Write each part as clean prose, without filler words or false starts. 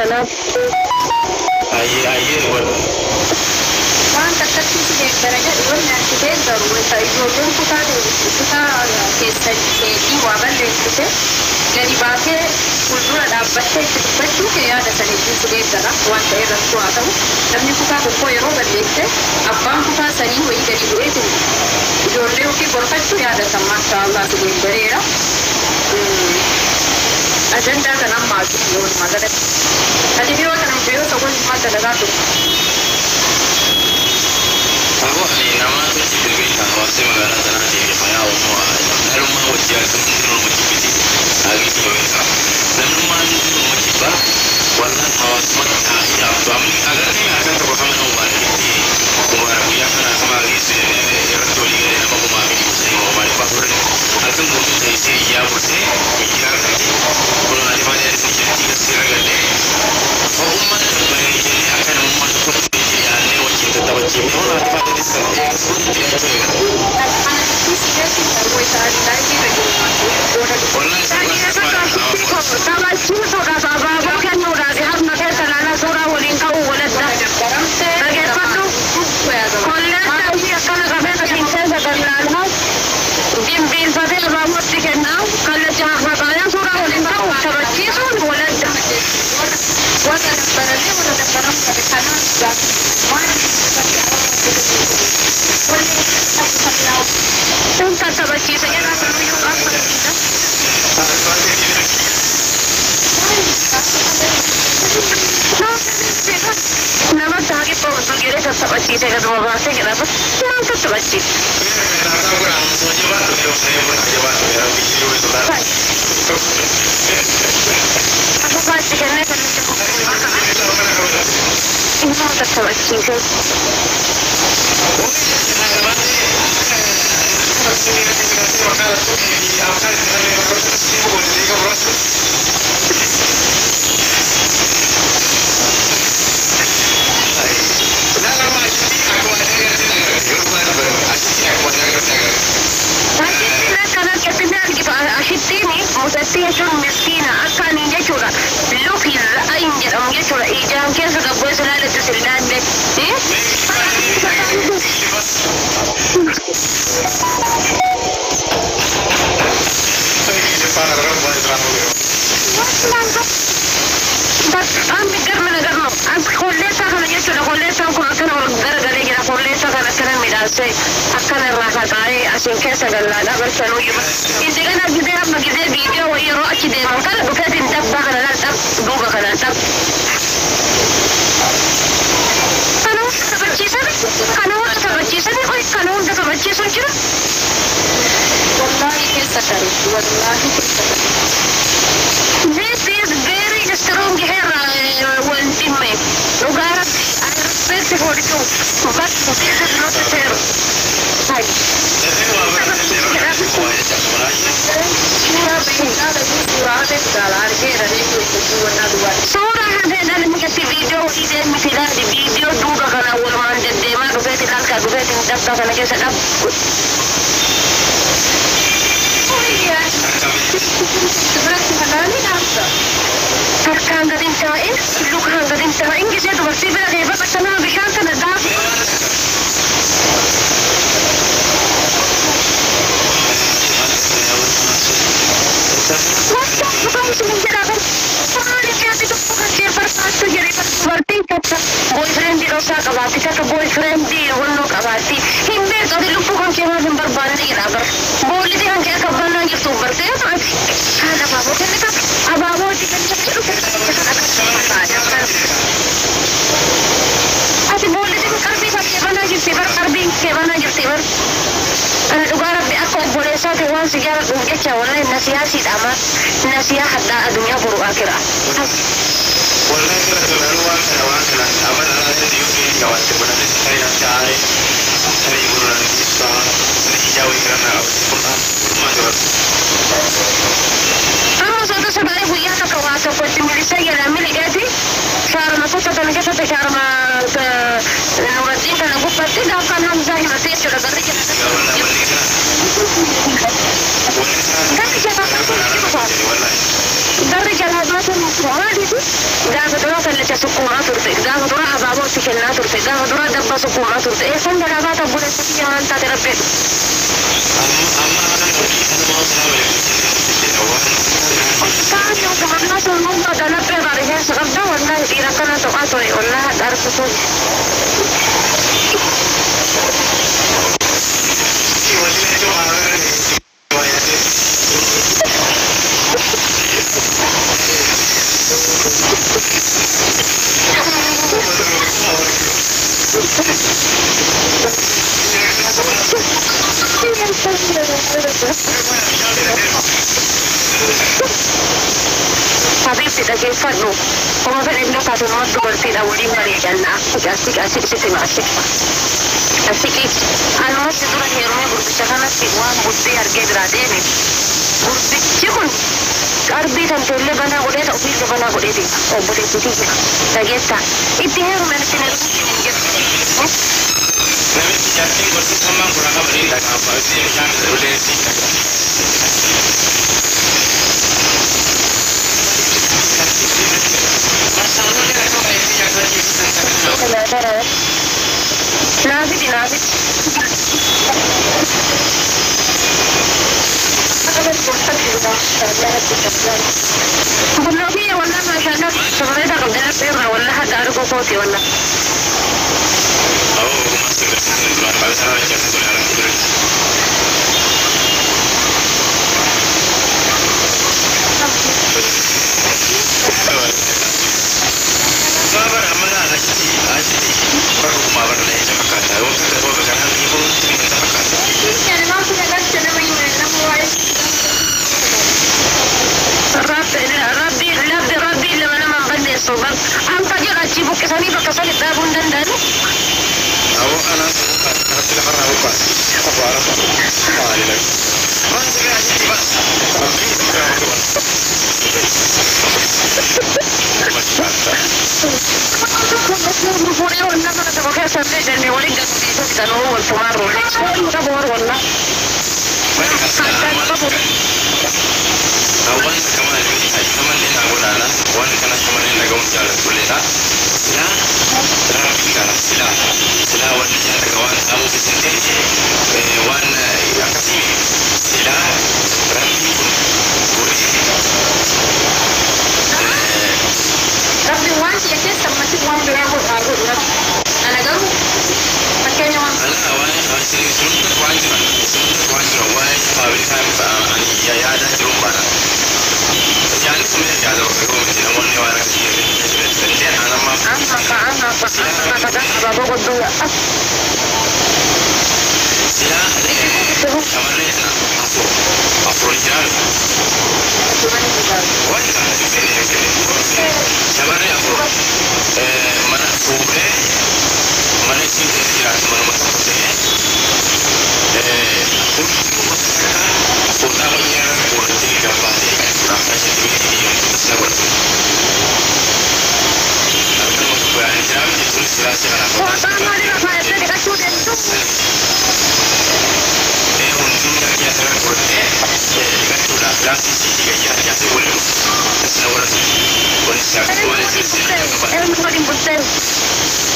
Salaam. Ayyee, ayyee, wal. Waan takkatti si deeggara jedhu, wanni ati deeggaru wanta ijoolleen kutaa kutaa keessa keetii waa balleessite gadi baatee fuuldura dhaabbattee itti dubbachuu kee, yaada san ittiin si deeggara. Waan ta'e irratti haa ta'u, namni kutaa tokkoo yeroo balleesse abbaan kutaa sanii wayii gadi bu'eetiin ijoollee ofii gorfachuu, yaada san maashaallah si deeggareera. Ajandaa kan amma ati walumaa galatti. Ati dhiyoo kana mucayyoo isa waliin maal dalagaa turte? Aboo, ani namaatu jibbe beektaa, hawaasni magaalaa tanaatii fi fayaa uumaa dhalummaa wajji argamu hundinuu nama jibbiti. Hagiitii beekaa. Namnummaan hundinuu nama jibbaa. Wallaan hawaasummaa taa'ee abdu amni agartee halkan tokko kama nama mubaarakitti mubaara guyyaa kana kama hagiis irratti walii galee nama 1300 kuma 400 halkan guutuu teessee iyyaa bultee miidiyaa irratti kun haati faati ni jetti gasirra galee ho'ummaan dabbaree jennee akka namummaa tokkotti dhiyaannee wajjin tattaphachiifne hoon haati faati eegas dhiyaachuu eegala. Ana gidduu si beeku wayita ani live irra jiru booda. Taphachiisuudhaaf abaaboo kennuudhaaf harma keessa laala suuraa waliin ka'uu waladda. Dhageeffadhu. Kolleessa ishii akkana qabee asiin keessa gallaalaa dimbiilfatee abaabootti kennaa kallacha haqaaqaa suuraa waliin ka'u taphachiisuun waladda. Warra dabbarallee warra dabbaramu qabe kanaan waan Kun kan taphachiisa jedhaa sanuyyuu qaba. Namatti haqi qoomsu jedhee tattaphachiise gaduma baasee jedha, maal tattaphachiise? Afuufaatti kennee kallacha immoo tattaphachiise. Ashittiin akkana akkatti argitu, ashittiin mucattii jechuun miskiina akka ani jechuudha. Luki ra'ayin jedhamu jechuudha. Ijaan keessa gabboo isa ilaalattu si ilaalle. በጣም የሚገርም ነገር ነው። As kolleessaa kana jechuudha. Kolleessaan kun akkana ol garagalee jira. Kolleessaa kana akkana midhaasee akkana irraa haqaa'ee asiin keessa gallaadha barsanuyyuu. Indegana gizee amma gizee viidiyoo wayii yeroo achi deeman kana dhufeetiin dabbaa kana laal dhab duuba kana dhab. Kana hunda taphachiisan, kana hunda taphachiisan, oi kana hunda taphachiisuun jira. Wallaahi keessa tare, wallaahi keessa tare. This is very strong hair, wandime. Dhugaa Rabbi, I respect for you, but this is not fair. Hai. Suuraa bahiidhaa suuraa hafe gaala argeera reefu duwwannaa duwwaa. Suuraa hafeen mukatti viidiyoo hojii deemiti ilaali, viidiyoo duuba kana walumaan deddeemaa dhufeetiin halkaa dhufeetiin dabba kana keessa dhab. Biratti halaali dhaabda. Harkaan gadi hin taa'in, lukaan gadi hin taa'in, gisee dubartii bira kee baqatanaa bishaan kana daaku. Wanta dhugamu hin jedhaa maali keessa tokko kan kee barbaaddu jedhee, dubartiin takka boyfriend dhoksaa qabaatti, takka boyfriend wannoo qabaatti hin beektu, ati lubbuu kan kee maaf hin barbaanne jedhaa bar. Boolliti kan kee akka bannaa jirtu bartee ati haala abaaboo kennita, abaaboo itti kennita jedhu kan ati boolliti qalbii kan kee banaa jirti bar, qalbiin kee banaa jirti bar. Ana dhugaa Rabbi akka obboleessaati waan si jaaladhuuf jecha wallahi nasiyaa si dhama, nasiyaa hadhaa addunyaa boru akira. Wallahi kana tolaan waan kana amala alaa yoo ta'e qabaate godhamee tarii natti aaree tarii gurraan ibsaa tarii ijaa wayii kana qabate kun gurmaa jira. Amma soota sagalee guyyaa takka waa tokko itti milisee jedha miliqeeti shaarma kutta kana keessatti shaarma Nuraddiin kana gubbatti gaafaan Hamzaa himatee jechuudha garri jala. Garri jalaa baasuun maaliifi gaafa dura Gaafa dura abaaboo itti kennaa turte, gaafa dura dabba sukkuumaa turte. Eessan jalaa baata obboleessa kiyya maal taate rabbee? Amma akkan hojii kanuma silaa waliin jira waan. Taani osoo sun humna dalabbee irraa rifeensa qabda wallahi dhiira akkana tuqaa ture wallahi hadha argatu. Habibti dhageeffadhu. Kuma fedhe illee taate nama dubartiidha waliin bareedanna. Asiqi asiqi asiqi asiqi. Asiqi anumatti dura heerumee gurbicha kanatti waan buddee argee biraa deeme. Gurbichi kun qarbii tanteellee banaa godhee ta'u ofiillee banaa godhee deema. Obboleettiitii jira. Dhageettaa. Itti heerume itti heerumutti hin jiru. Namichi jaartiin gorsi sammaan kuraa qabaniin dhagaafaa itti bishaan ulee si dhagaa. Naafiti naafiti. Bulloo kiyya wallah maashaallah shamarreeta qabdi laphee irraa wallah hadha arguu kooti wallah. Awwa ogummaa si garsiisan duraan qabeessa jecha ture alatti ture. Babar amala achitti achitti bara ogummaa bara leenca fakkaata. Waggaa waggaa kanaan dhiibuu bineensa fakkaata. Rabbi rabbi rabbi rabbi lama nama hin balleessu bar amma jedhu achii buqqisanii bakka sani dhaabuu hin danda'ani. Awwa anaan sun buqqaase kanatti lafarraa buqqaase. Qofa arafa. Maali laga. Waan sigaa achitti bas. Rabbii sigaa waan. Fuudhee wallah mana tokko keessa illee jennee waliin galu fixan wal tumaarru. Qabu war wallah. Addaan qabu. Waan kama namallee naa godhaana waan kana shamarreen dhaga'uun jaallatulleedha. Silaa rabbiin kana silaa silaa wanni jaallata waan dhaamuuf isin ta'e waan akkasii silaa rabbiin kun godhee Rabbi waan kiyya keessa ammatti waan biraa godhaa godhu rabbi. Ana garuu fakkeenya waan Alaa waan isin waan jiran isin waan jiran waa'ee faabrikaa ani yaadaa jiruun baana. Yaadni sun yaada bakka ga'u miti namoonni waan akkasii jedhan anammaa Amma fa amma fa amma fa gaafa abaaboo godduu silaa shamarree afur afur jiraatu waan kana fedhe fedhe shamarree afur mana fuudhee mana ishii keessa jiraatu manuma tokko ta'ee hundinuu bakka takka fooxaa wayyaa irra godhatee gabbaatee dhiqachuudhaaf asheetti beektii deemtu sila godhatu. Akkanuma tokko yaa'anii jiraa miti tun silaa si kanaaf Fooxaa maalirra faayattee dhiqachuu deemtu? Hundinuu darbii asirra godhatee dhiqachuudhaaf laafti isiitii gayyaa asii waliin dhufu sila godhatu. Kunis akkasuma sila gabaate. Eenyu waliin bultee?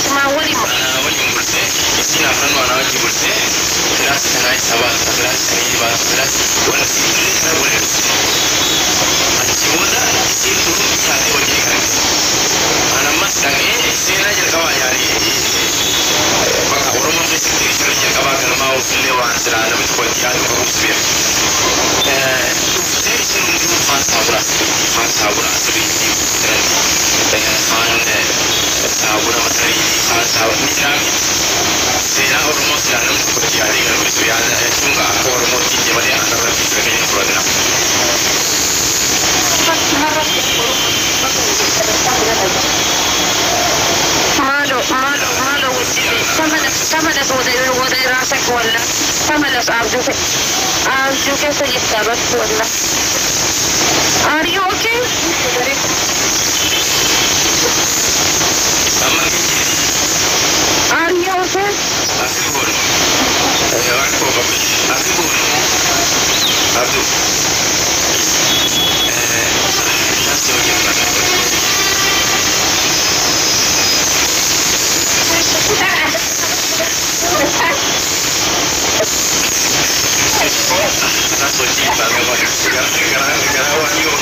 Simaa waliin Ana waliin bultee isiin afran ana wajji bultee firaasi kanaa isa baatu firaasi sanii baatu firaasi wal siitullee kana waliin dhufte. Achi booda isiin tun taatee wajjin kan Ana ammas dhaqee seenaa jalqabaa yaani bakka Oromoo keessatti sirna jalqabaa galmaa ofillee waan silaa namni tokko itti yaadu qabuus beeku. Dhuftee isiin hundinuu faan saabura faan saabura asirriitti biratti faan saabura masariitii faan saabura ni jiraami. Seenaa Oromoo silaa namni tokko itti yaadee galmeessu yaada jechuun akka Oromootti malee ana irratti fakkeenya fudhatina. Maalo maalo maalo wajjin tamalas tamalas wada wada iraasak walla tamalas abjuu abjuu keessa jirta bas walla. Are you okay? Amma keetti Are you okay? Asii boonu rakkoo qabu asii boonu abdu shaansi hojii fudhata. Garaa waan yoo.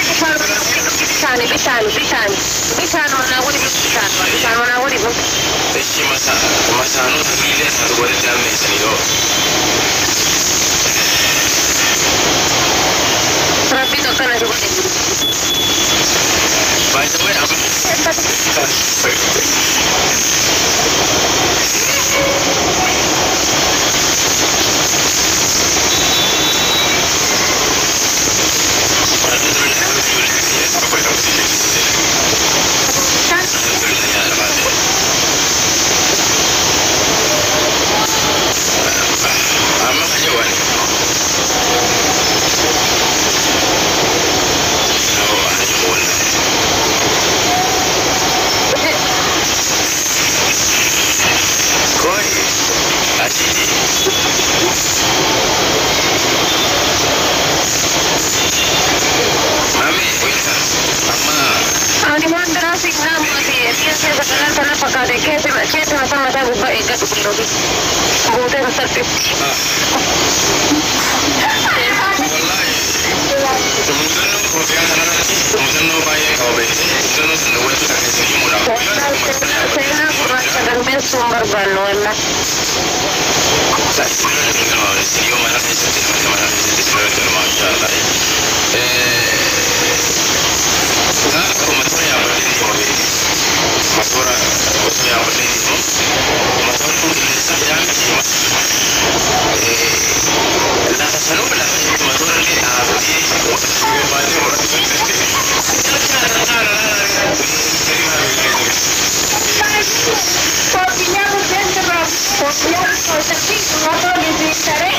Bishaan bishaan bishaan bishaan manaa godhi bishaan bishaan manaa godhi. Echi masaanota duriilee isaatu walitti naanneessanii yoo. Rabbi tokko na godhe. By the way, I'm Ani waan biraa signaa maatii biyya keessa kalaan sana fakkaate keessa keessa mataa mataa gubbaa eeggatu kulloofi buutee salphifti. Muuxannoo Itoophiyaa kanarratti muuxannoo baay'ee qaba beekte muuxannoo sana walitti takka isin himuudhaaf. Seenaa gurraacha galmeessuu hin barbaannu walla. Isinirratti hin galmaa'u isin yoo mana keessatti mana keessatti isinirratti galmaa'u inshaallah. Gaafa motora yaabbadhee deema beekte motora osoo yaabbadhee deemu motorri kun qilleensa jaamti lafa sanuu lafa itti motora illee dhaabdee baatee muratu. Kopinya kopinya motor di sare.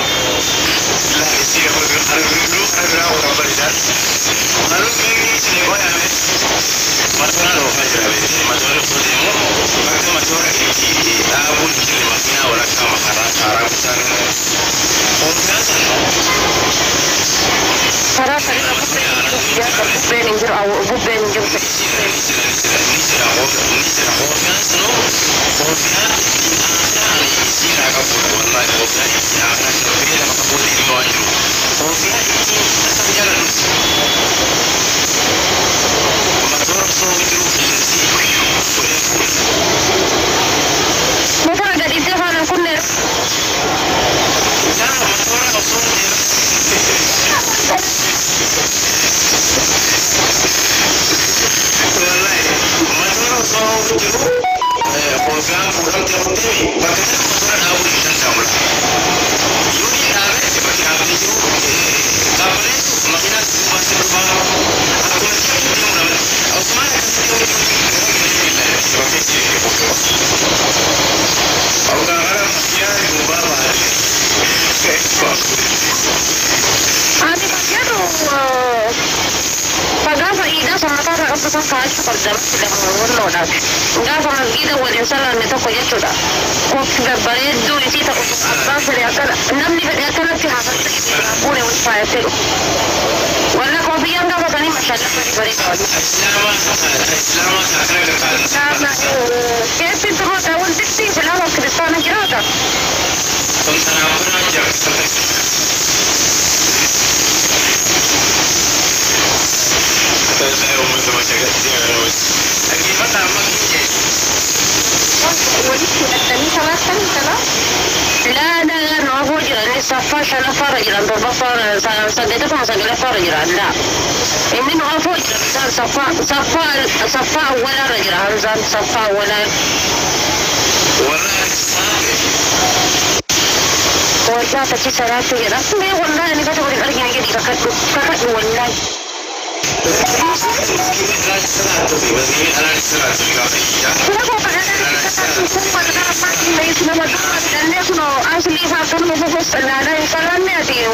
Karaa sadiirra bubbeen hin jiru ijaarsa bubbeen hin jiru bubbeen hin jiru. Motora gadiitti afaan kunneen. Ani jedhu gaafa iidaa san mataa irraa qabdu san kaa'achuu qabda walloodhaaf. Gaafa masgiida waliin salaanne tokko jechuudha. Kofi babbareedduu isii ta'u abbaan fedhe akkana namni fedhe akkanatti haasa'u fuudhee wal faayatee dhufu. Walla kofiyyaan gaafa sanii mashaallaa bareeda bareeda. Keessi turuudha wantitti islaama kiristaana jiraata. Walitti hidhatanii salaatan salaa. لا لا لا ما هو jiran saffaa shanaffaarra jiran torbaffaa saddeetaffaa sagalaffaarra jiran laa inni nu afoo jira isaan saffaa saffaa saffaa awwalaarra jira Hamzaan saffaa awwalaa. Waldaa tachi salaatti jedha mee wallahi ani kata waliin argine jedhi kakadhu kakadhu wallahi.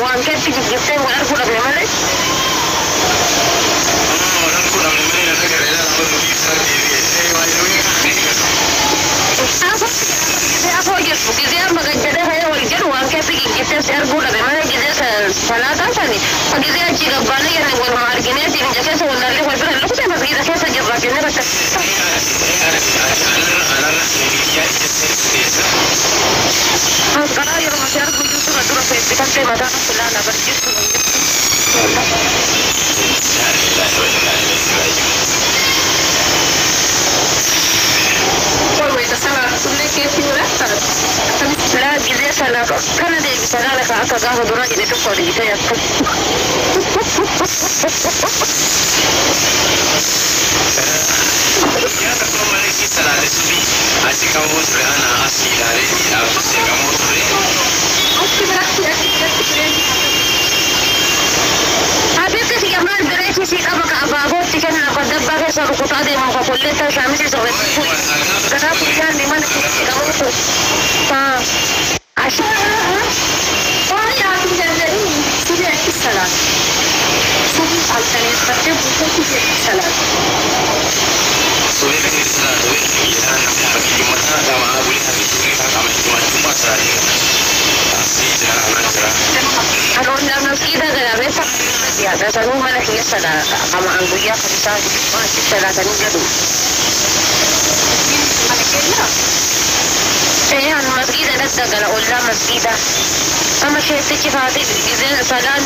Waan keetti jijjiirtee wal arguu dhabne malee. Afoo jirtu gizee amma gajjadee fayyada wal jedhu waan keetti jijjiirtee si arguu dhabe malee gizee salaataa sani gizee achi gabbaanee jenne waluma argineetiin ija keessa wallaallee wal bira lukkute masgiida keessa jirra jennee bakka. Karaa yeroo mati argu iyyuu dura dura feebbifattee mataa kan ilaala barjirtu hin jirtu. Wayita salaatullee keetti godhatta. Akkamitti Laa gizee salaaf akkana deebisa laala ka akka gaafa duraa jedhe tokko argite akka. Achi biratti achi biratti jireenya Habibti si maal bireechi si qaba ka abaabootti kenna ka dabbaa keessa rukutaa deeman ka kolleettaa shaamisii sobetti. Garaa guyyaan mana qabuutu. Ashi. Waan nyaatu danda'in subii achi salaata. Subii halkaneeffattee bulteetti jedhi salaata. Anoon masgiida galabeessa dhiyaata sanuu mana keessa qama an guyyaa kamisaa waan achi salaatanii jedhu. Mana keenyaa Ee an masgiida dadda gala ollaa masgiida. Amma sheettichi faatee gizee salaan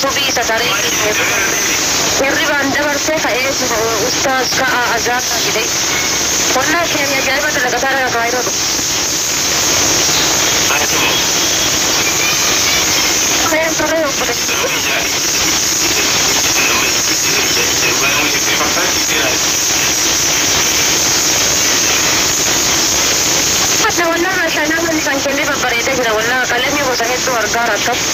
subii isa taree hirribaan dabarsee ka'ee ustaaz ka'a azaanaa jedhee. Wallaa keenya ajaa'iba dalagataa irra kaayiroo dhufu. Ee turee obboleessi. Hadda wallaa maashaa namni kan kennee babbareedee jira wallaa qalamii gosa hedduu argaa rakkas.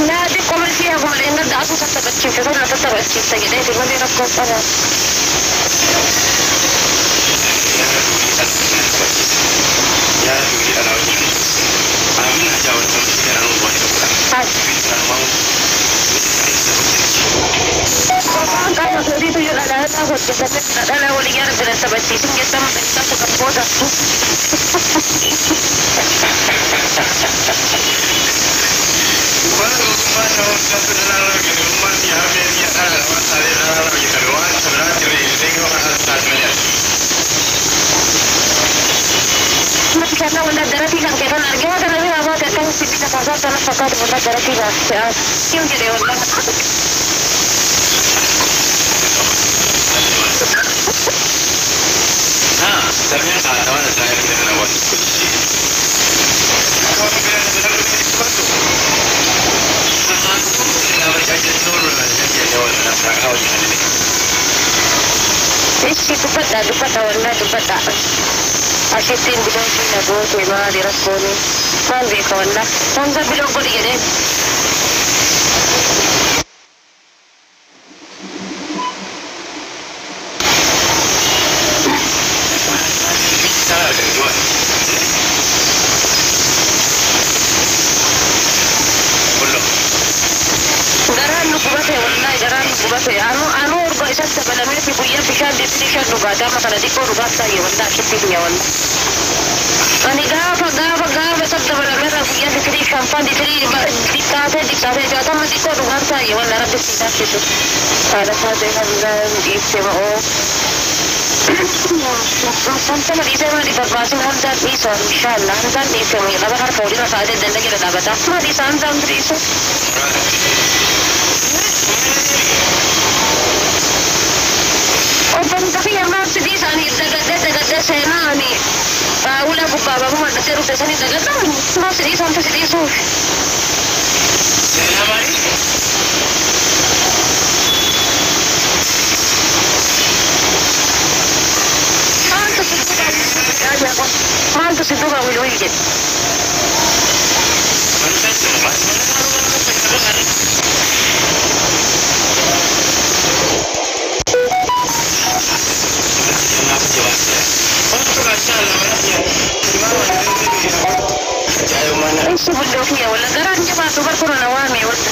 Naa xiqqoo malkii haguma dheengadda asuu tattabachiifte tana tattabachiifte jedheeti malee rakkoo qaba. Qofaan qaama keetiitu jira dhalataa hojjetamee dhala walii gara bira taphachiisin jettan beektaa kan booda. Mati kana wala daratii kan kee kan argee haadha namni hawaasa akka sibiila kaasaa kana fakkaatu wala daratii baasee hin jedhee wala. Ishi dubbadha dubbadha wallaa dubbadha. Ashittiin bilookii na goote maali rakkooni maal beeka wallaa hanga bilook godhi jedheen. Garaan nu gubate wallaahi garaan nu gubate anu anu urga isatti dabalameeti guyyaa bishaan deebisee shan dhugaata amma kana xiqqoo dhugaaf taa'e wallaahi ashitti biyya wallaahi. Ani gaafa gaafa gaafa isatti dabalameerra guyyaa litirii shanfan litirii xiqqaatee xiqqaatee jaatama xiqqoo dhugaaf taa'e wallaahi rabbi si taasisu. Haadha taatee kan dhiibse ba'oo. Wanta dhiisee maali barbaasin hamzaan dhiisa inshaallah hamzaan dhiise qaba harka walirra kaa'atee danda jala dhaabata maali isa hamzaan dhiisu. Obbo kiyya maaf dhiisanii dagadhee dagadhee seenaa ani xaawula gubbaa baabuu maddatee dhufe sanii dagadhaa maaf si dhiisu hamta si dhiisuuf. Maaltu si duuba maaltu si duuba wilwil jedhe. Ishi bulloo kiyya Walla garaan jabaatu barkuma na waame walla.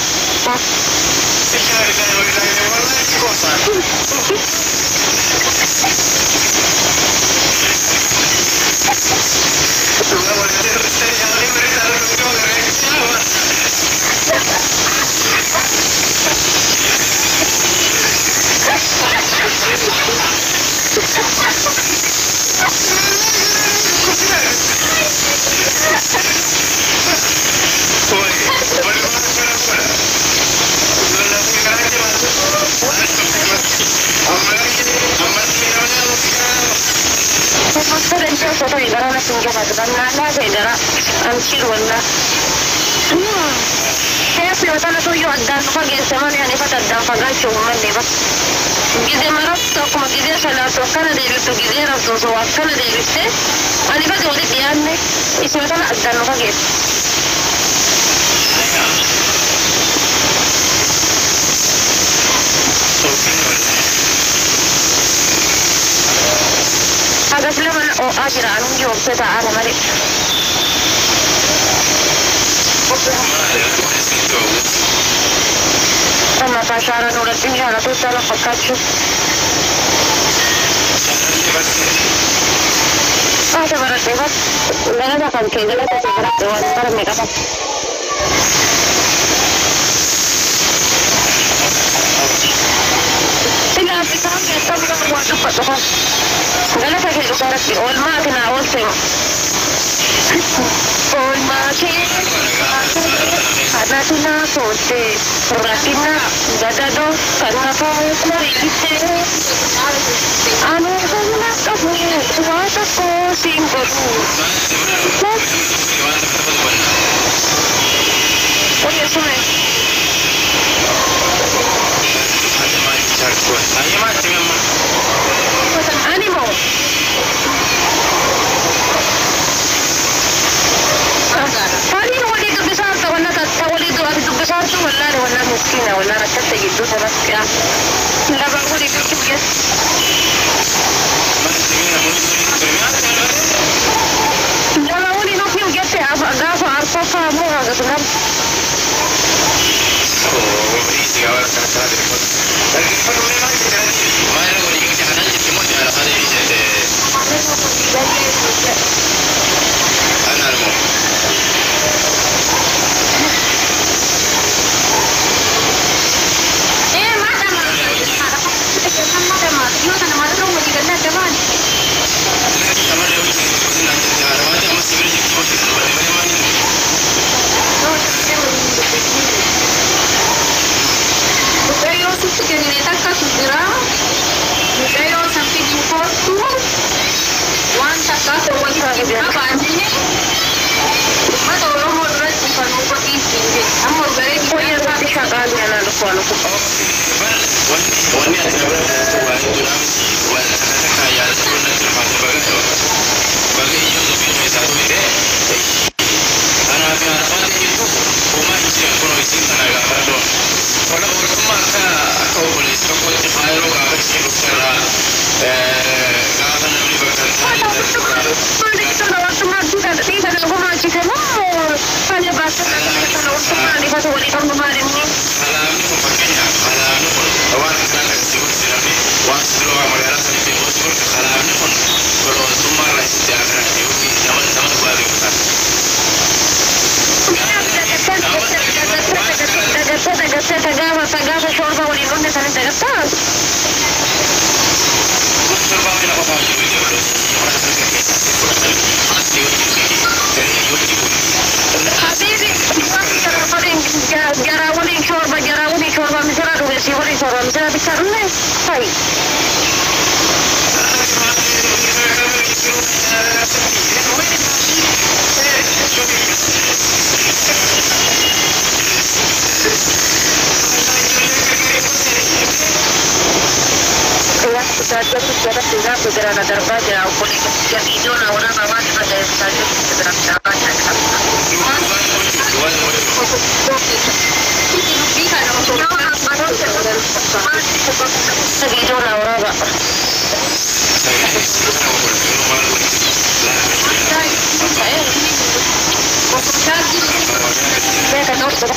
Aboo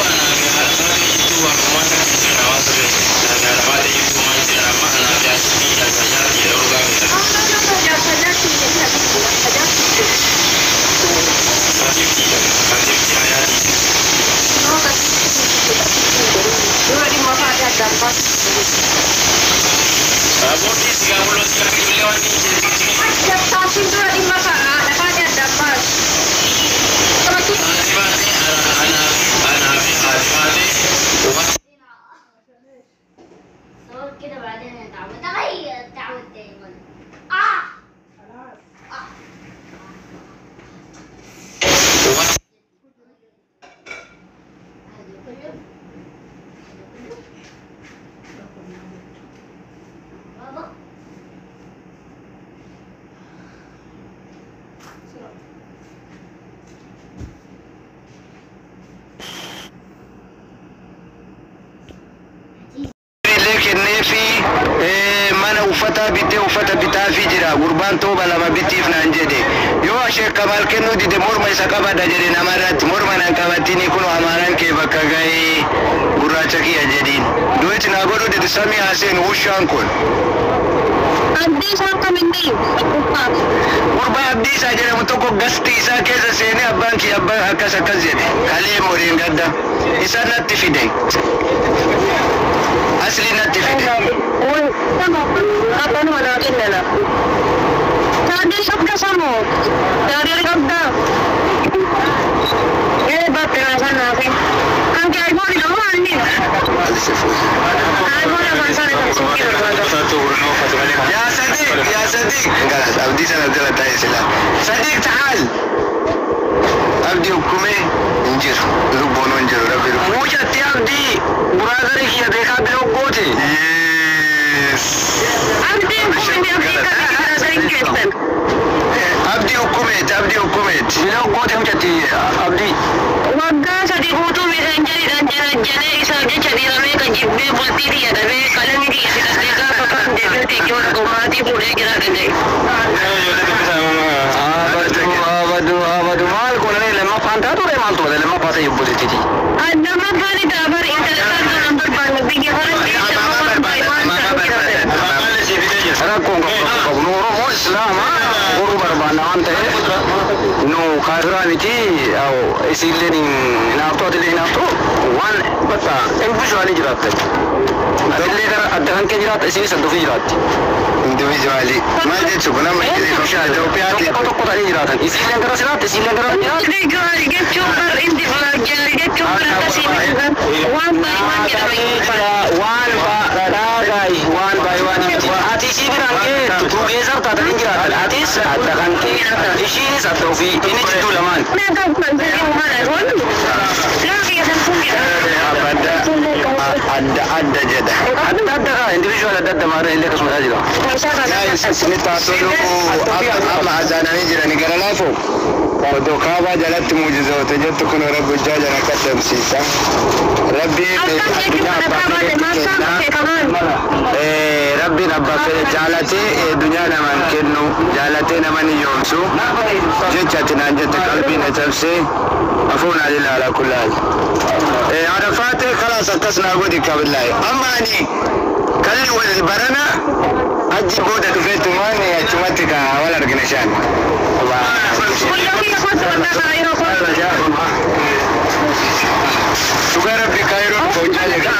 anaa fi haadha faatee jidduu waamumaan takka hin jiran hawaasa keessa. Anaa fi haadha faatee jidduu maal jiran amma anaa fi haadha jaarsa jaartii jedha urgaa feetan. Habibtiidha. Habibtii hayaatiidha. Aboo dhiisi gaa buloo si akka ijoollee waan hin jedhe. Haati baatee anaa fi haati baatee waan صور كده بعدين اتعود اغير اتعود دايما. اه خلاص. waan هذا كله هذا كله بابا. Illee kenneefi mana uffata bitee uffata bitaafii jira. Gurbaan tooba lama bitiif naan jedhe. Yoo ashee kamal kennuu dide morma isa qabadha jedhe. Namarratti morma nan qabatini kun amaaraan kee bakka ga'ee gurraacha kiyya jedhiin du'etti naa godhuu dide. Samii haaseen wushaan kun Abdii isaa akkamitti? Gurbaa Abdiisaa jedhamu tokko gasti isaa keessa seenee abbaan kiyya abbaan akkas akkas jedhe. Kalee moreen gadda isa natti fide, asli natti fide. Abbanuma naa kennana. Taadii qabda samoo? Taadii qabda? Ee bakka naa naafi. Kan kee iPhone qabu anni? iPhone afaan sana kan suuqii barbaada. يا صديق، يا صديق، خلاص أبدي سنة ثلاثة سلا. صديق تعال. أبدي حكومة انجر لبون انجر ربي. Mucatti Abdii buraazari kiyya beekaa biroo goote. Yes. Abdiin kun inni abdii kan itti keessan. أبدي حكومة، أبدي حكومة. Biroo goote mucatti Abdii. Waggaa 3 guutuu miisanjariidhaan jarajjanee isaaf jecha dhiiramee kan jibbee bultii xiyya dhabee qalamii xiyya fidadhee gaafa kan deebi'ee xiyyoo gomaatii fuudhee jira danda'e. Abadu abadu abadu maal godhanii lammaffaan taatu ture maal ture lammaffaa ta'e obboleettiti. Lammaffaan itti afar intala isaan kan barbaanne biyya faranjii lammaffaan baay'ee waan ta'an jiraatan. Rakkoon qabu nu Oromoo Islaamaa godhuu barbaanna waan ta'eef nu kaafiraa miti. Isiilleen hinaaftu, atillee hinaaftu, waan bakka individually jiraatte. Atillee gara adda kan kee jiraatta, isiinis adda ofii jiraatti. Individually maal jechuun kun amma Itoophiyaatti Tokko tokko ta'anii jiraatan. Isiilleen gara siraatti, isiilleen gara jiraatti. Individual jechuun bar individual jechuun bar akkasii waan baay'ee waan jedhama. Waan baadhaadhaay waan baay'ee waan miti. Ati isii biraan geettu tuugeessar taatanii jiraatan. Atis adda kan kee, ishiinis adda ofii, inni jidduu lamaan. Adda adda jedha. Adda adda kaa individual adda adda maara illee akkasuma jira. Isinitti haasofnu amma azaananii jirani gara laafoo. Odoo kaabaa jalatti muujizoota jettu kun rabbi hojjaa jala qaddamsiisa. Rabbi addunyaa abbaa fedhetti kenna. Rabbiin abbaa fedhe jaalatee addunyaa namaan kennu, jaalatee naman hiyyoomsu jecha ati naan jette qalbii na cabsee afuun ani ilaala kullaal. Haadha faatee kalaas akkas naa godhi kabillaayi. Amma ani kalli wal barana achi booda dhufeetumaan achumatti ka wal argina shaan. Dhugaa rabbi Kaayiroo dhufa hojjaa jedha.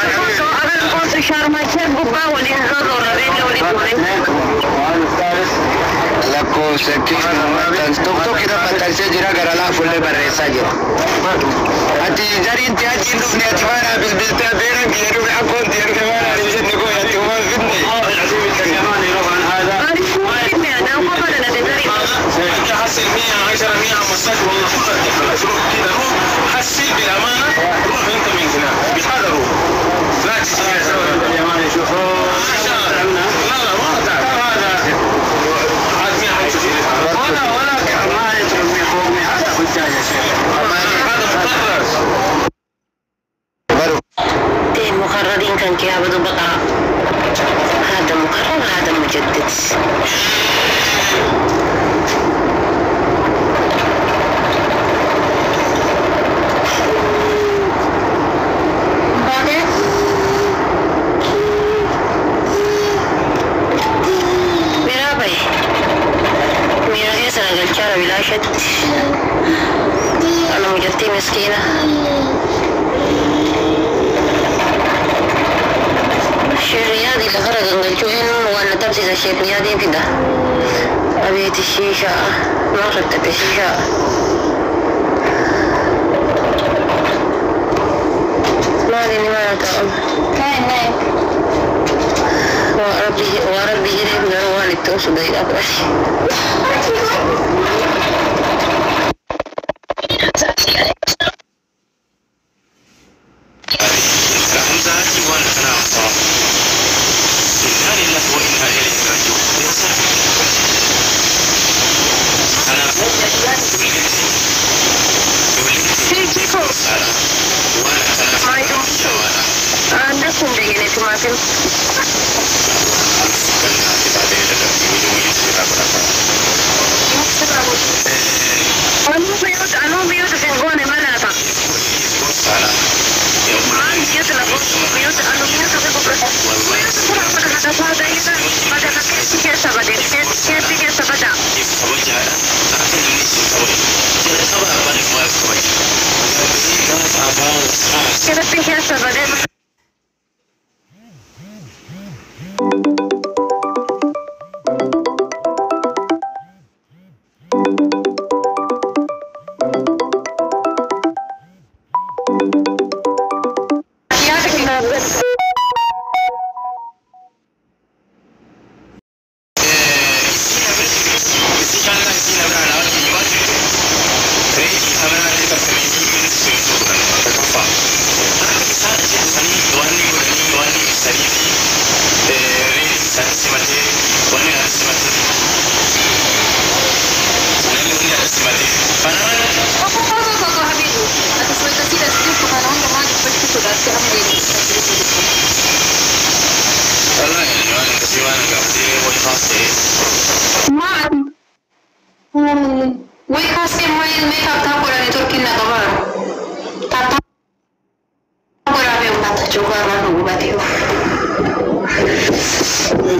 Lakkoofsa keessa tokko tokko irra maxxansee jira, gara laafullee barreessaa jira. Ati jariin ti achi hin dhufne, ati maanaa bilbiltee abeeran kiyya dhufe akkoon ti erga maanaa hin jenne koo ati homaa hin fidne. انت حسن 100 10 100 15 والله كلها روح كده، روح حسن بالامانه، روح انت من هناك بهذا روح لا تجي. لا لا ما تعرف هذا عاد 125. ولا ولا ما يترك فوق هذا حجاج يا شيخ. هذا مطرز. مقررين كان كيابدوا بقرة، هذا مقرر هذا مجدد. Miskiina. Sheeriyaadii lafarra gangalchuu eenyuun waan na tabsiisa sheeriyaadiin fida. Abeeti shiishaa maal rakkate shiishaa. Maal inni maal ta'u? Kain naik. Waa rabbi waa rabbi jedhee garuu waan itti obsu daqiiqaa fudhate. Hamzaatti waan kanaa haasawaa. Innaa lillahi wa innaa ilayhi raaji'uun. Kanaafuu ijoolleen gorsaadha. Waan akkanaaf jabaadha. Andas hin beekne timaatim. Anuu biyyoota sin goone malaata. Maal biyyoota lafa biyyoota anuu biyyoota fi gurgurata. Biyyoota kun akka hadasaa ta'e bada keessi keessa bade keessi keessa bada. Kabajaadha. Akka namni isin kabaju. Jalqaba abbaan maal kabaja? Gaafa abbaan Keessatti keessa bade. Way kaasee maal meeqaaf taa godhanii turkiin na qabaaru. Taataa godhamee uummata jogaarraa nu hubatee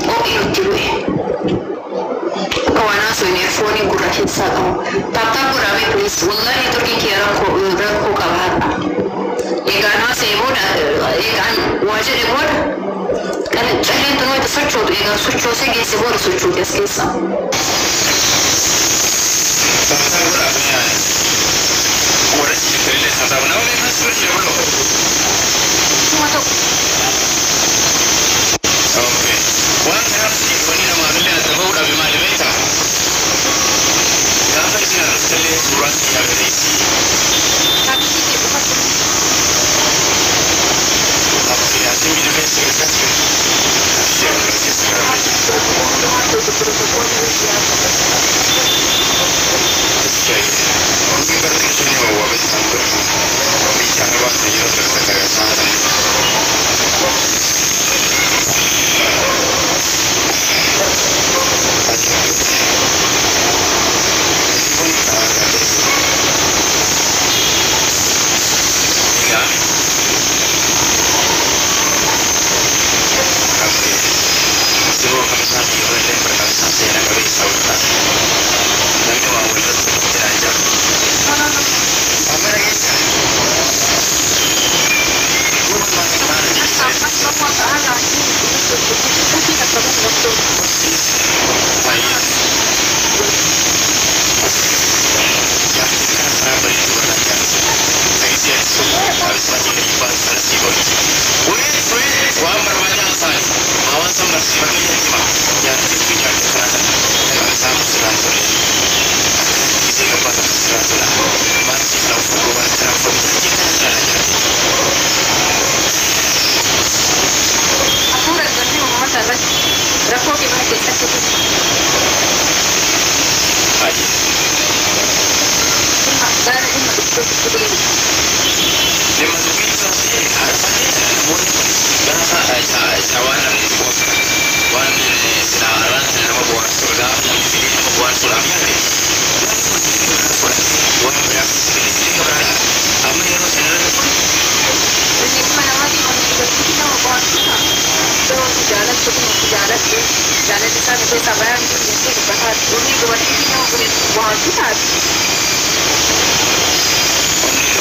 qophii nutti bu'e. Akka waan haasofne foonii gurra keessaa qabu. Taataa godhamee please wallahi turkiin kiyya rakkoo rakkoo qaba har'a. Eegaan haasa'e booda eegaan waa jedhe booda kan calleen tun wayita sochootu eegaan sochoosee geesse booda sochooti as keessa. Kuma tokko. Waan kanaaf wanni namaafillee adda bahuudhaaf maali beektaa? Gaafa isin arrabsallee suuraan si agarsiisi. Taaksii kee qofatu. Okay, asin biyya keessa gargaarsa. Asii keessa gargaarsa. Hafuura galii uummata irratti rakkoo kee mana keessatti dhimma gaara dhimma dhukkubsatti deemu. Dhimma dubbii taatee harfatee namoonni kun gaafa waan namni itti boonsu waan silaa arraan sana nama bohaarsu gaafa namni fidee nama bohaarsuudhaaf yaade namni kun biraa fudhatee waan biraa sibiilii biraadha. Amma yeroo sana irratti kun Inni ilma namaatiin onnee dubartii nama bohaarsu ta'a. Yeroo si jaalattu kun si jaaladhu jaalalli isaa nu keessaa bayaan jiru jettee dubbataa onnee dubartii nama bohaarsu taati. Onnee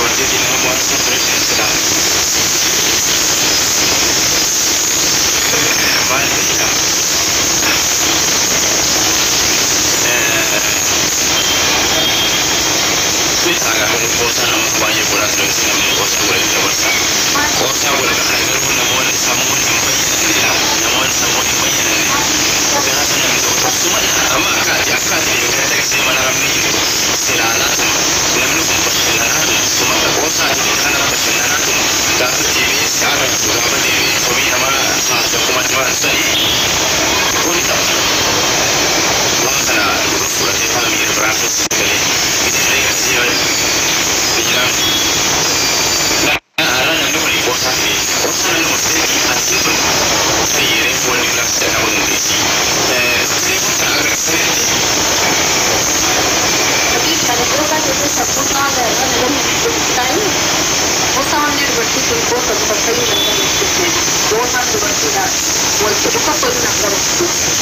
Takkayyuu na gammachiifne. Qoosaa dubartiidhaan wal fudhu tokko na gammachiifne.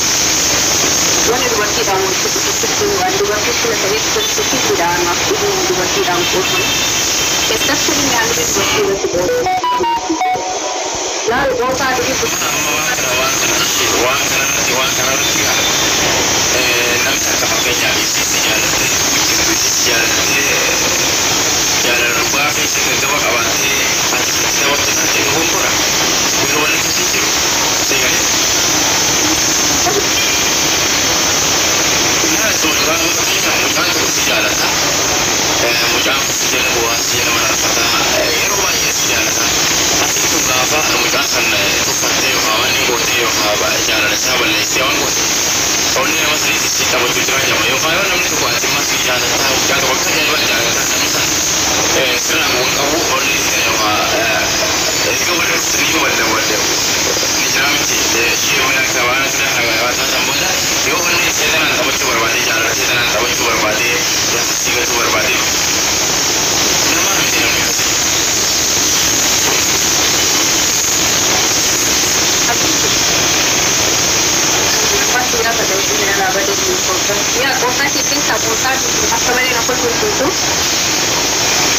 Wanni dubartiidhaan wal fudhu tokko waan dubartii sila ta'ee tokko anaaf dhibuu dubartiidhaan qoosan. Keessattuu inni haalli dubartii irratti qoosan. Laal qoosaa durii Amma waan kana waan kanarratti waan kanarratti waan kanarratti namni akka fakkeenyaaf isitti jaalattee jirtu isitti jaalattee jaalala dhugaa keessa gaggaba qabaattee ati taphattu taate dogoggora. Yeroo wanni akkasii jiru. Seegalee. Naa suuraa fakkeenyaaf mucaan tokko si jaalata. Mucaan kun si jala bu'aa si jala mararfata yeroo baay'ee si jaalata. Ati kun gaafa mucaan san tuffattee yookaan waan inni gootee yookaan jaalala isaa balleessee waan goote. Onni nama sanii si taphachuu jira jedhama yookaan yoo namni tokko ati immoo si jaalataa mucaa tokko akka ajaa'ibaa jaalataa namni san sirnaan wal qabu onni yookaan erga wal dhuftanii wal wal ni jira miti ishee mana akka waan akka kana taasisan booda yoo onni ishee tanaan taphachuu barbaade jaalala ishee tanaan taphachuu barbaade lafa si gatuu barbaade nama miti namni akkasii. Yaa qoosaa kee keessaa qoosaa akka malee na kolfisiisu.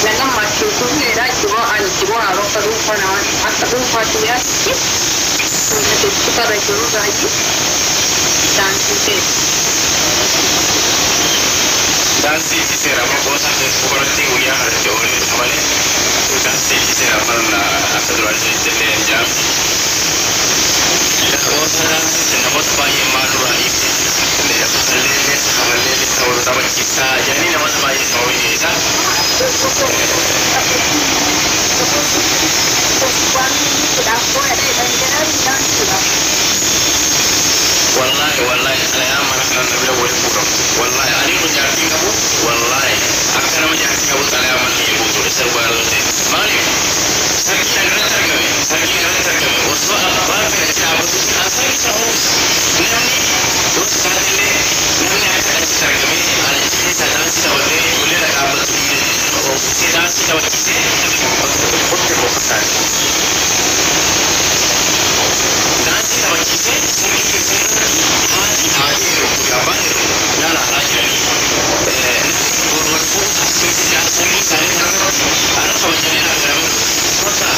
Na gammachiisu dheeraa itti bo'aan itti bo'aa bakka dhuunfaa namaa akka dhuunfaatti yaatti kutarra jiru raajii daansii ta'e. Daansii fi seera amma qoosaa Facebook irratti guyyaa kanatti oolee dhufa malee daansii fi seera amma akka duraan isinitti illee hin jiraamti. Qoosaa daansii namoota baay'ee maal duraa dhiifte kafallee kafallee ta'uu taphachiisaa jedhanii namoota baay'ee sababii dhiyeessaa. Wallahi wallahi xalayaan mana kana na bira waliin fuudhamtu. Wallahi ani kun jaartii qabu wallahi akka nama jaartii qabu xalayaan mana kiyya guutuu isa dhugaa irra ta'e. Maaliif sargii irratti argame sargii irratti argame osoo abbaan fedhe dhaabbatutti an sargii sana oomisa. Namni yoo taatellee namni akka achitti argame ana achi keessa daansii taphatee ijoollee dhaabbatu oofisee daansii taphachiisee qotte boqotaan. Daansii taphachiisee sargii keessa irratti haati haati heerumtu fi abbaan heerumtu laala alaa jiranii namni wal fuudhu taasisee sargii isaanii kanarratti ana kabajamee argame bakka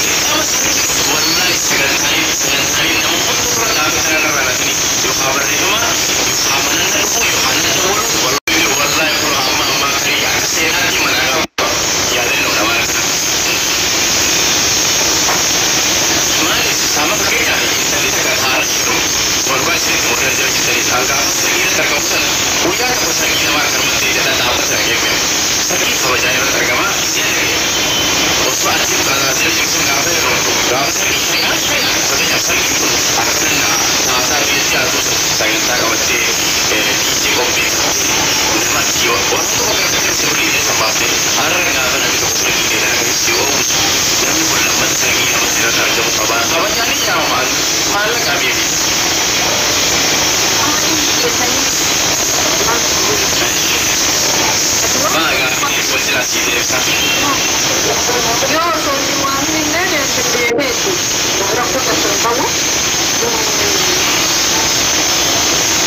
dirqama sargii dhufu wallahi sagantaalee sagantaalee nama hundi dura gaafa kana irra naqanii yookaan barreeffama yookaan mana na dhufu yookaan na dawwalu wallahi wallahi kun amma amma kan akka seenaatti mana qaba yaadannoo dha waan kana. Maaliif sama fakkeenyaaf intalli takka haara heerumtu walbaa isinitti murtee jira jettanii isaan gaafa sargii irratti argamu sana guyyaa tokko sargii namaa akkanumatti jedha dhaabbata dhagee sargii kabajaa irratti argama ishee dhagee osoo ati tajaajila jirtu gaafa heerumtu gaafa sargii shari'aa shari'aa fakkeenyaaf sargiin kun akkana taasaa biyya dhiyaatu sagantaa qabattee diijee qopheeffattee nama achi waan tokko qopheeffattee sirrii illee sanbaaftee har'a gaafa namni tokko sargii keessa akkasitti oomishu namni kun lammata sargii namatti irratti argamu qaba kabajaan ni yaamama maallaqa beefi. Maa gaaffii wal jala sii deebisa. Yoo osoo hin waamin illee deebiseetu rakkoo tokko hin qabu.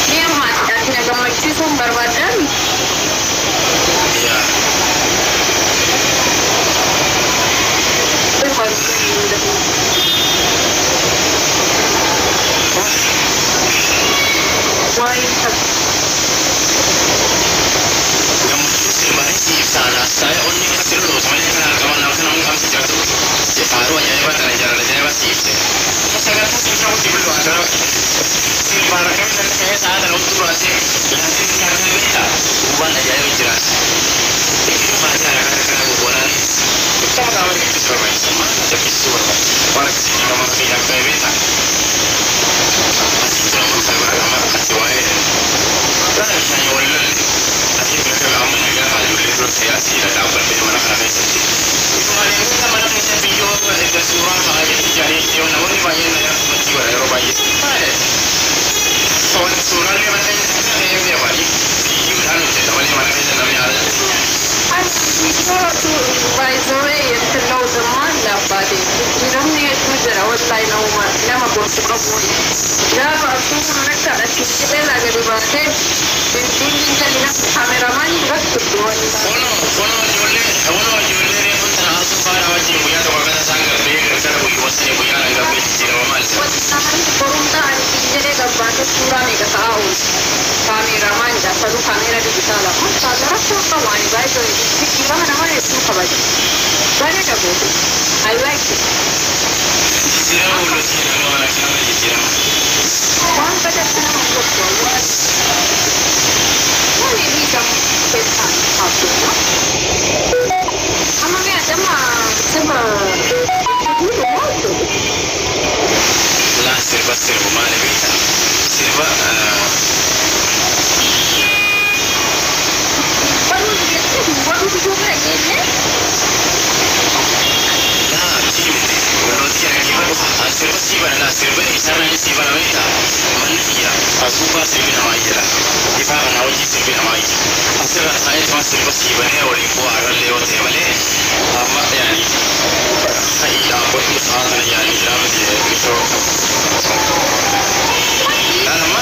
Ni amma ati na gammachiisuun barbaaddan Yaa. Waa'ee Gammachuu sirbaanii si ibsaadha. Saayee onni akka sirra dhootu malee kana qaba nama kana mun qabsi jiraatu. Faaruu ajaa'ibaa kana jaalala ajaa'ibaa si ibse. Sagantaa si ibsa kuti biluu asirra sirbaan akkamitti akka ta'e sa'a kana hundi duraasee laatiin isaa kana beekta. Gubbaan ajaa'iba jiraas. Itti maatii haraka kana goggoodhaanis. Ibsa mataa malee gachiisu barbaachisa. Maal na jabeessisuu barbaachisa. Waan akkasii nama fakkeenyaaf ta'e beekta. Asii tura murtaa bira amma ati waa'ee Dhala bishaan wal lolle. Asii bira amma nagaa haa ijoollee dura ta'e asii dhaabbadhee mana kana keessatti. Malee mana keessa biyyoo erga suuraa ka'aa jetti jaanii yoo namoonni baay'een na matti godha yeroo baay'ee. Maali? Suuraalee mana keessa ta'ee deemanii biyyoodhaan hojjeta malee mana keessa namni haala By the way, እንትን ነው ደግሞ አለ Gabbaate jijjiiramni hedduu jira wallahi nama nama gorsu qabu. Gaafa asuun akka achi jedhee gadi baatee bilbilli jalli namni kaameramaanii irratti turte wallahi. Kunoo ijoollee, kunoo ijoollee reefuun tana asuu faana wajjin guyyaa tokko akkana isaan garbee gargara guyyaa sanii guyyaa dhaan garbee jijjiirama maal isa? Wallahi borumtaa ani siin jedhee gabbaate suuraa meeqa ka'aa oolu. Kaameramaan jaasalu kaameera dijitaala. Mashallah rakkoo qabu ani baay'ee jijjiirama nama hedduu kabaja. Bareeda goote. I like it. Jijjiirama wallootii nama mana kanarra jijjiirama. Waan badatti nama hin godhu wallahi. Maali dhiigamu keessaan haasofna? Amma mi'a dama sirba maaltu? Laa sirba sirbu maali beektaa? Sirba Baruu jechuun baruu biyyoo bira geenne. Laa miti miti wallootii dhaggeeffadhu an sirba sii bana laa sirba isarraan sii bana beektaa? Manni kiyya asuufaa sirbi namaa jira. Ifaa kanaa wajjin sirbi namaa jira. Asirra taa'ee tuma sirba sii banee waliin bu'aa arrallee yoo ta'e malee amma yaani ha'i dhaabbadhu sa'a kana yaani jira miti itoo. Laal amma.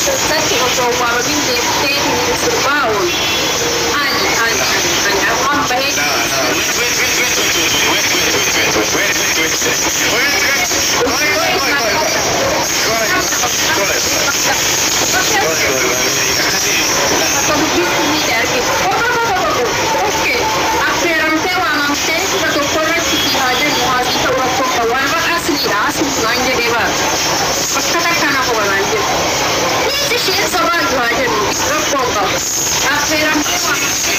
Keessatti osoo waamamin deemtee sirbaa oolu. Ani ani ani ani waan bahee. Laa laa wait wait wait wait wait wait wait wait wait wait wait wait wait wait wait wait wait wait wait. Akka dubbisni miidhe argite. Okay. Affeeramtee waamamtee fuula tokko irratti si haa jennu haasii ta'uu rakkoo qabu. Waan bakka asliidha. Asli naan jedhee baata. Bakka takka na qoba naan jedhu. Dhiisi isheen sobaa haa jennu rakkoo qabu. Affeeramtee waamamtee.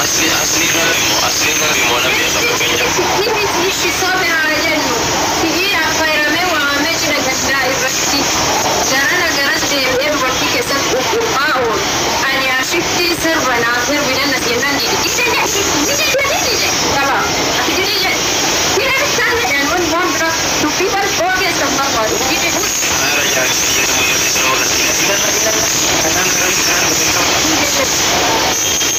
Asli asli rabbi moo asli rabbi moo na beeka fakkeenyaaf. Dhiisi ishii sobe haa jennu. Si'ii affeeramee waamamee cidha gaddaa irratti garana garas deebi'ee dubartii keessatti qulqullaa oolu. Ani ashitti sirba naaf sirbi danna seenaan didi. Didi didi didi didi qaba. Ati didi jedhe. Didi bittaan jedhan wanni waan biraa dubbii bal'oo keessan barbaadu. Didi. Haara jaarsi jedhamu yoo ta'e nama gadi ilalla ilalla kanaan karaa karaa dhufe qaba. Didi.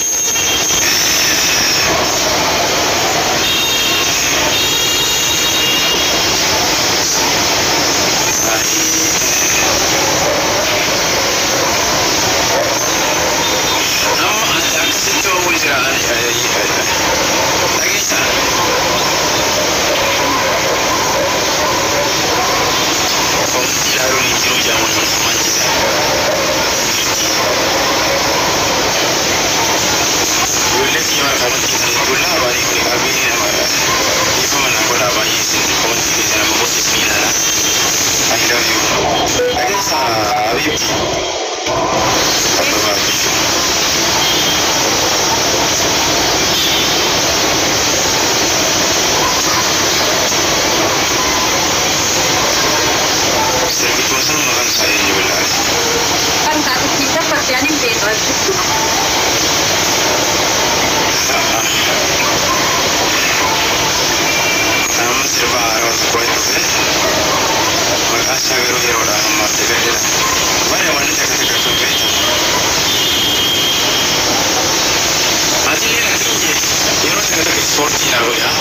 Amma ati akkasitti oowwu jira dhageessaa. Koomti ilaaluun hin jiru jaamuun maal jedha. Ijoollee kiyya mara koomti keessan ijoollee abaanii kun qalbii nama dhiifama naa godhaa baay'ee isin koomti keessan amma gosa isin ilaala. I love you. Dhageessaa Habiibti. Abbabaa jechuudha. Sirbichuma sana maqaan isaa eenyu billaale? Kan taate ittiin dabbarte ani hin beeku achitti. Amma sirba haaraa tokko wayii dhufe maqaan isaa garuu yeroodhaan ammaaf dagadheera. Bare wanni takka takka tun beekta. Ati illee rakkin jee yeroo takka takka ispoortii naa godha.